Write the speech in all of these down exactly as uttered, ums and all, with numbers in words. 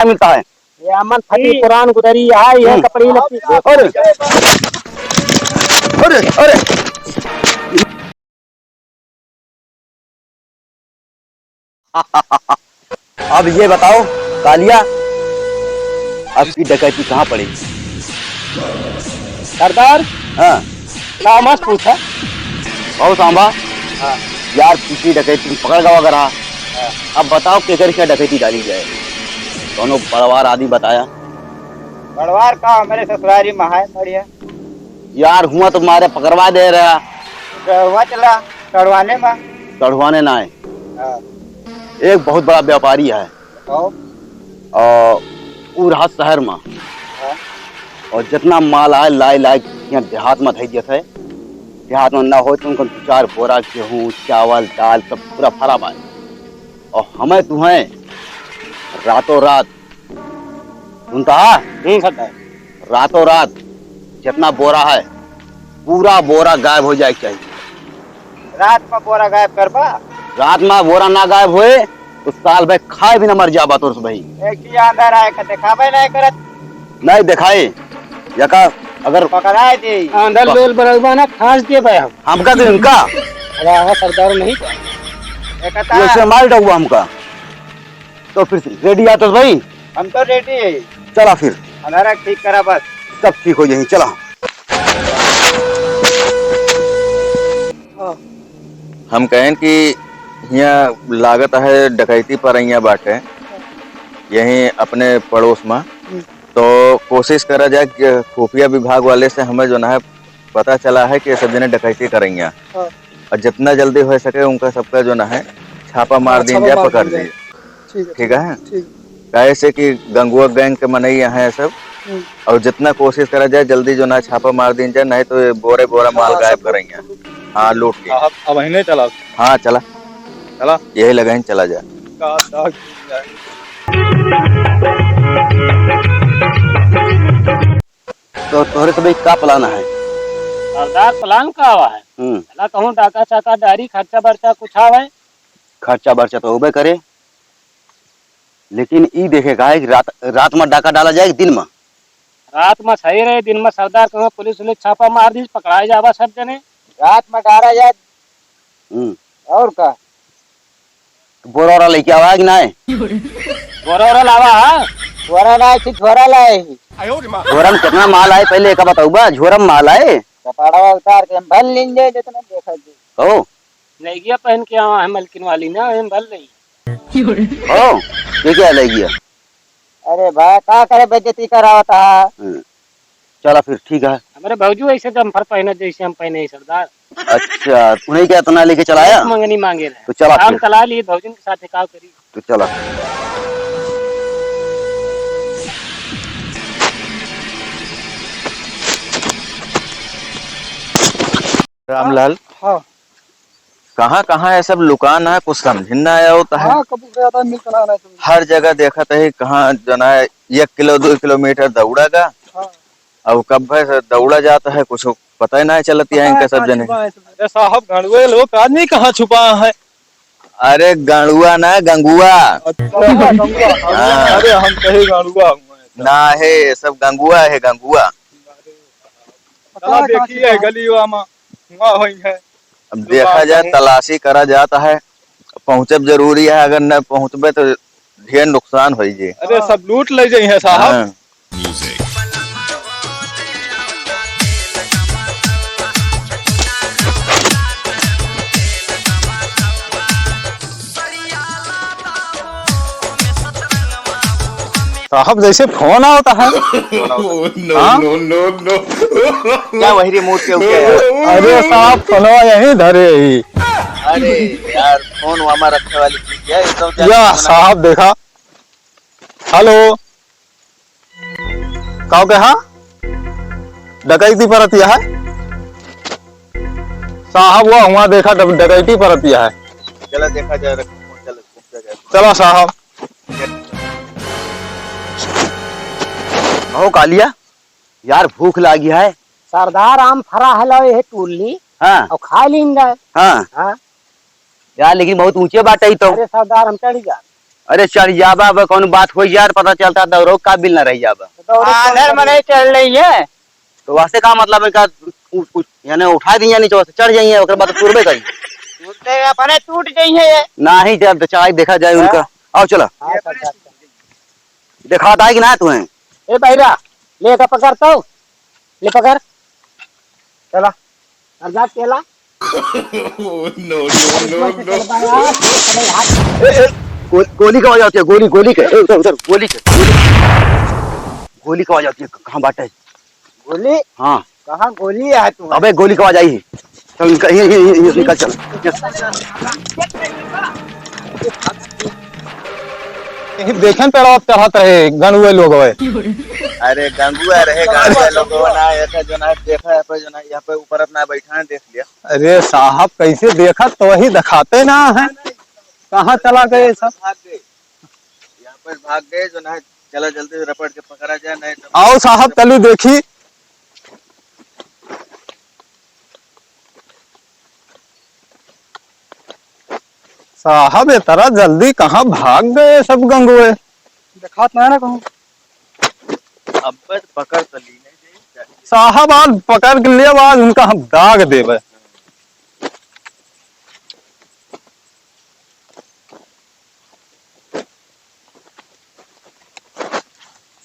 मिलता है। ये अमन फटी जी। पुरान गुदरी है, ये हम्म। कपड़ी लत्ती। अरे, अरे, अरे। अब ये बताओ कालिया, अब की डकैती कहाँ पड़ी? सरदार, हाँ। का मत पूछा। बहुत सांभा। हाँ। यार, पिछली डकैती में पकड़ गवा रहा। हाँ। अब बताओ केकर क्या डकैती डाली जाए? कौनो बड़वार आदमी बताया? बड़वार का हमरे ससुरारी में है, बढ़िया। यार, हुआ तो मारे पकड़वा दे रहा। तो हुआ चला, चढ़वाने में। चढ़वाने ना है। हाँ। एक बहुत बड़ा व्यापारी है। बताओ। और ऊ रहा शहर में। हाँ। और जितना माल आए, लाई, लाई, यहाँ देहात में धई देत है। देहात में ना हो तो उनको दो चार बोरा गेहूँ, चावल, दाल, सब पूरा भरा बा। और हमें तुम्हें रातों रात सुनता है? हम्म, सरदार। रातों रात जितना बोरा है, पूरा बोरा गायब हो जाए के चाहिए। रात में बोरा गायब करबा? रात में बोरा ना गायब होए, तो साल भर खाए बिना मर जाबा तोर से भाई। एक ही अंदर आए के देखाबे नहीं करत। नहीं देखाए, यका अगर पकड़ाए दे। अंदर लोल बरौबा ना, फांस देबे हम। हमका तो इनका? अरे हाँ, सरदार नहीं। एक ये से मार डउबा हमका। तो फिर ready आ तो भाई? हम तो ready है। चला फिर। अंधारा ठीक करा बस। सब ठीक हो जाई, चला। हम कहेन कि हियाँ लागत है डकैती परैया बाटे, यहीं अपने पड़ोस में। हम्म। तो कोशिश करा जाए कि खुफिया विभाग वाले से हमें जो ना है पता चला है कि ये सब जने डकैती करैया। हाँ। और जितना जल्दी हो सके उनका सबका जो ना है छापा मार हाँ, दीन छापा जाए, मार पकड़ दीन जाए। लीन। ठीक है, ठीक है? ठीक। काहे से कि गंगुआ gang के मनई यहाँ है सब। हम्म। और जितना कोशिश करा जाए जल्दी जो ना छापा मार दीन जाए, नहीं तो ये बोरे बोरा माल हाँ, गायब सब लूट करैया। हाँ, लूट के। अब, अब वहीं नहीं चला। हाँ, चला। चला। यही लगा ही चला जाए। का, का, तो तोहरे सब का plan है? सरदार, plan का आवा है? हम्म। चला कहूँ डाका चाका डारी, खर्चा बर्चा कुछ आवे। खर्चा बर्चा तो होबे करे, लेकिन ई देखे का है कि रात, रात में डाका डाला जाए कि दिन में? रात में सही रहे, दिन में सरदार कहूँ पुलिस उलिस छापा मार दी, पकड़ाए जावा सब जने। रात में डाला जाए। हम्म। और का? बोरा ओरा लेके आवा है कि नाय? बोरा ओरा लावा, हाँ? बोरा ना है, झोरा लाए ही। झोरा में कितना माल आए, पहले एका बताऊ बा, झोरा में माल आए? कपड़वा उतार के हम भर लेंगे, जितना देखा जी। हो? लैगिया पहन के आवा है मलकिन वाली ना, हम भर ले। हो? ये क्या लैगिया? अरे भाई, का करे, बेइज्जती करावत है। हम्म। चला फिर, ठीक है। हमरे भौजी ऐसे जम्फर पहने जैसे हम पहने ही सरदार। अच्छा, उन्हीं के इतना लेके चलाया? बहुत मंगनी मांगे रहे। तो चला हम फिर। चला लिए भौजी के साथ, का करी? तो चला। रामलाल। हाँ। कहाँ, कहाँ ये सब लुकान है, कुछ समझ ना आया होता है। हाँ, कबू ज्यादा मिल चला रहा है तुम। हर जगह देखत है, कहाँ जना है, एक किलो, दो किलोमीटर दौड़ा गा। हाँ। अब कब से दौड़ा जाता है, कुछ पता ही नहीं चलत है पता इनका है सब कहाँ जने। छुपा है सब। अरे साहब, गड़ुए लोग आदमी कहाँ छुपा है? अरे गड़ुआ ना, गंगुआ। अच्छा, गंगुआ। हाँ। अरे हम कहे गड़ुआ हुआ है। ना है, सब गंगुआ है, गंगुआ। चला पता है कहाँ देखी है छुपा है। गलियों में हुआ होई है। अब देखा जाए, तलाशी करा जाता है, पहुँचब जरूरी है, अगर न पहुँचबे तो ढेर नुकसान होई जे। अरे सब लूट ले जाई है साहब। हाँ। साहब, जैसे फोन आवता है। No, हाँ? No, no, no। क्या वही रिमोट के ऊपर है? अरे साहब, फोनवा यहीं धरे ही। अरे यार, फोन वामा रखे वाली चीज है, ये सब या साहब, देखा। हेलो। का कहा? डकैती परतिया है? साहब, वो हुआ देखा, डक-, डकैती परतिया है। चला देखा जाए, रख, चला, चला जाए। चला साहब। हो कालिया, यार भूख लागी है। सरदार, आम फरा है, लो ये तोड़ ली। हाँ। और खा लीन जाए। हाँ। हाँ। यार लेकिन बहुत ऊंचे बाटे ही तो। अरे सरदार, हम चढ़ी जा। अरे चढ़ जाबा, अब कौन बात हो यार, पता चलता दौड़ो का बिल ना रह जाबा। आंधर में नहीं चढ़ रही है। तो वास्ते का मतलब है का, उ-, उ-, यानी उठा दिया नीचे से चढ़ जाइए, ओकर बाद तो टूटबे करी। टूटते अपने टूट जाइए ये। नाही जब तो चढ़ाई देखा जाए हाँ। उनका। आओ चला। हाँ, चल, चल, चल। देखा था कि ना तुम्हें? ए बहिरा, ले का पकड़ तो, ले पकड़। चला। और जा केला। No, no, no, no। ए, ए, गो-, गोली का आवाज आती है, गोली, गोली के। ए, उधर, उधर, गोली के, गोली। गोली का आवाज आती है, कहाँ बाटे? गोली? हाँ। कहाँ गोली है तू? अबे गोली का आवाज आई। चल, निकल, ये, ये, ये, ये, निकल, चल। यही देखे न पेड़वा पे चढ़त रहे गंगुए लोग होए। अरे गंगुआ रहे, गंगुआ लोग ना, ऐसा जो ना देखा है, पे जो ना यहाँ पे ऊपर अपना बैठा है, देख लिया। अरे साहब, कैसे देखा तो वही दिखाते ना है, कहाँ चला गए सब? भाग गए। यहाँ पर भाग गए जो ना, चला जल्दी से रपट के पकड़ा जाए, नहीं तो आओ साहब, चलू देखी। साहब, इतना जल्दी कहाँ भाग गए सब गंगुए? दिखात ना है ना कहूँ। अब बस पकड़ तो ली नहीं जाए। साहब, आज पकड़ के लिए, आज उनका हम दाग देबे।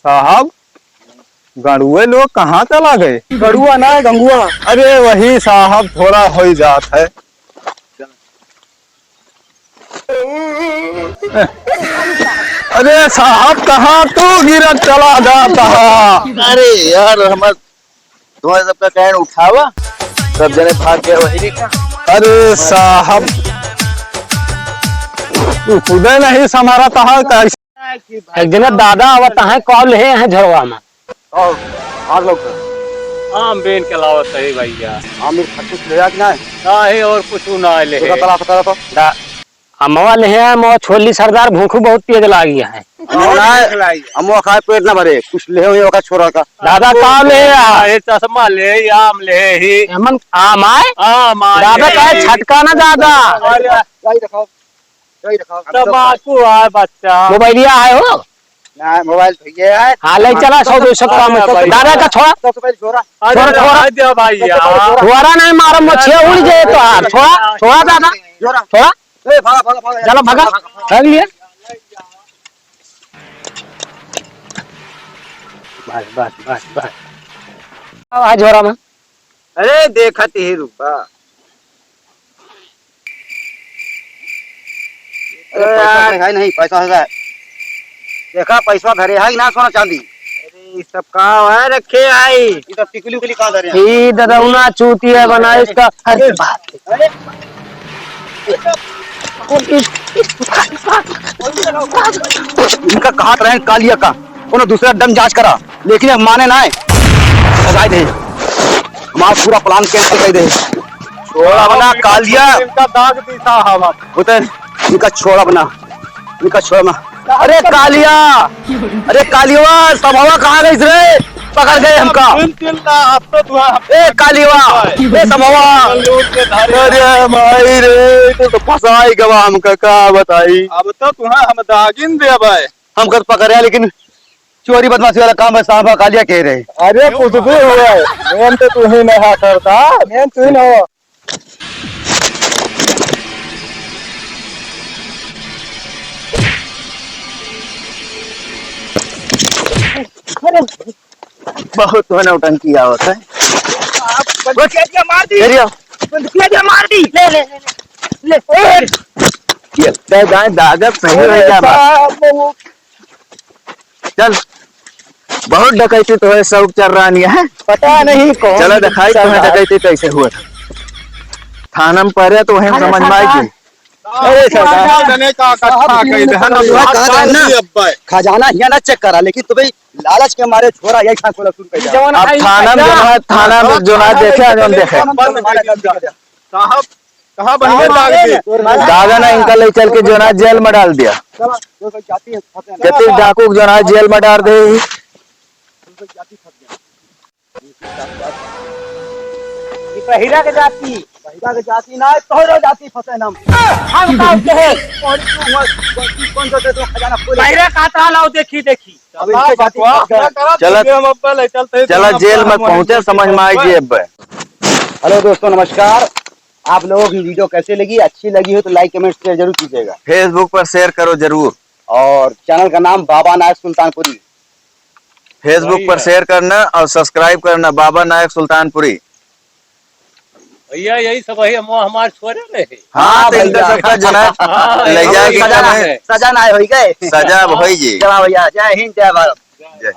साहब, गड़ुए लोग कहाँ चला गए? गड़ुआ ना है, गंगुआ। अरे वही साहब, थोड़ा हो ही जात है। अरे साहब, कहाँ तू गिरत चला जाता है? अरे यार, हमार तुम्हारे सबका कहन उठावा, सब जने भाग गए वही देखा। अरे साहब, तू खुदे नहीं संभारा था, कैसे? एक जने दादा आवत हैं, कॉल है, हैं झरवा में। और, और लोग का? आम बेन के लावत है भैया। आम में कुछ ले आ कि नहीं? नहीं, और कुछ ना ले। दूसरा तलाश करो तो। दा-, अमवा ले हैं, अमवा छोली सरदार, भूख बहुत तेज लागी है। अमवा खाए पेट ना भरे, कुछ ले हो, ओका छोरा का। दादा का ले आ? ये चश्मा ले, आम ले ही। अमन आम आए? आम आए। दादा का है, छटका ना दादा। अरे, जाई दिखाओ, जाई दिखाओ। तमाकू आए बच्चा। मोबाइलिया आए हो? ना, मोबाइल तो ये है। हाँ, ले चला, सौ दो सौ काम है। अरे भाई। दादा का छोड़ा। सबसे पहले छोरा। अरे छोरा, छोरा। भाई, दे भाई यार। छोरा नहीं मारो, मोछिया उड़ जाए तो हाथ। छोड़ा, छोड़ा दादा। छोरा। छोड़ा। ए, भागा, भागा, भागा। चलो, भागा। भाग लिए। बस, बस, बस, बस। अब आ झोरा में। अरे, देखत ही रुका। अरे, अरे पैसा यार। है नहीं, पैसा है। देखा, पैसा धरे है ना, सोना चांदी। अरे, ये सब का है, रखे आई। ये तो टिकली उकली का धरे हैं? ई ददौना चूतिया बना इसका। अरे बाप रे। अरे। इनका कहा रहे कालिया का, कोनो दूसरा डंग जांच करा, लेकिन अब माने ना है। भगाई दे, हमारा पूरा plan cancel कर दे। छोड़ा बना कालिया। इनका दाग दी साहब। होते इनका छोड़ा बना, इनका छोड़ा बना। अरे कालिया, अरे कालिया, समहवा कहाँ गइस रे? पकड़ गए हमका। बिल्कुल ना, अब तो दुआ हम ए कालिया, ए समहवा। लूट के धारे। अरे माई रे, तो, तो फंसाई गवा हमका, का बताई। अब तो तुहा हम दागिन देबे। हमका तो पकड़े, लेकिन चोरी बदमाशी वाला काम है, साहब कालिया कह रहे। अरे कुछ भी हुआ, मेन तो तू ही नहीं करता। मेन तू ही ना हो। बहुत नौटंकी आवत है। बंद किया दिया, मार दी। करिया। बंद किया दिया, मार दी। ले, ले, ले, ले। ले, ए। ये तो दाएं दागत सही हो अरे जा बा। बाप रे। चल, बहुत डकैती तो है, शौक चल रहा नहीं है। पता नहीं कौन चलो दिखाई तुम्हें सरदार। डकैती कैसे हुआ था। थाना में पड़े तो वहीं समझ में आई। अरे सरदार। जने का इकट्ठा कई दे, है ना? खजाना, अब्बा। खजाना हिया ना check करा, लेकिन तुम्हें लालच के मारे छोरा यही ठाकुर सुन के जा। अब थाना में जो है, थाना में जो ना देखे, हम देखे। साहब, कहाँ बहिने दाग दी? दादा ना इनका ले चल के जो ना जेल में डाल दिया। जतिन डाकू को जो ना जेल में डाल दे। ई पहिरा के जाती। बहिरा के जाति ना है, तोहरो जाति फंसे नाम। हम का कहे? कौन, कौन, कौन, कौन सोचे तो खजाना खोले? बहिरा का ताल आओ, देखी, देखी। अब इनके जाति फंस गए। चला, चला, जेल में पहुंचे, समझ में आई जी अब। हेलो दोस्तों, नमस्कार। आप लोगों की वीडियो कैसे लगी? अच्छी लगी हो तो लाइक, कमेंट, शेयर जरूर कीजिएगा। Facebook पर शेयर करो जरूर। और चैनल का नाम बाबा नायक सुल्तानपुरी। Facebook पर शेयर करना और सब्सक्राइब करना, बाबा नायक सुल्तानपुरी। भैया, यही सब है, हम, हमार छोरे रहे। हाँ, हाँ, तो इनका भैया। सबका जना हाँ, ले जाए के सजा ना, सजा ना होई गए। सजा अब होई जी। चला भैया, जय हिंद, जय भारत। जय।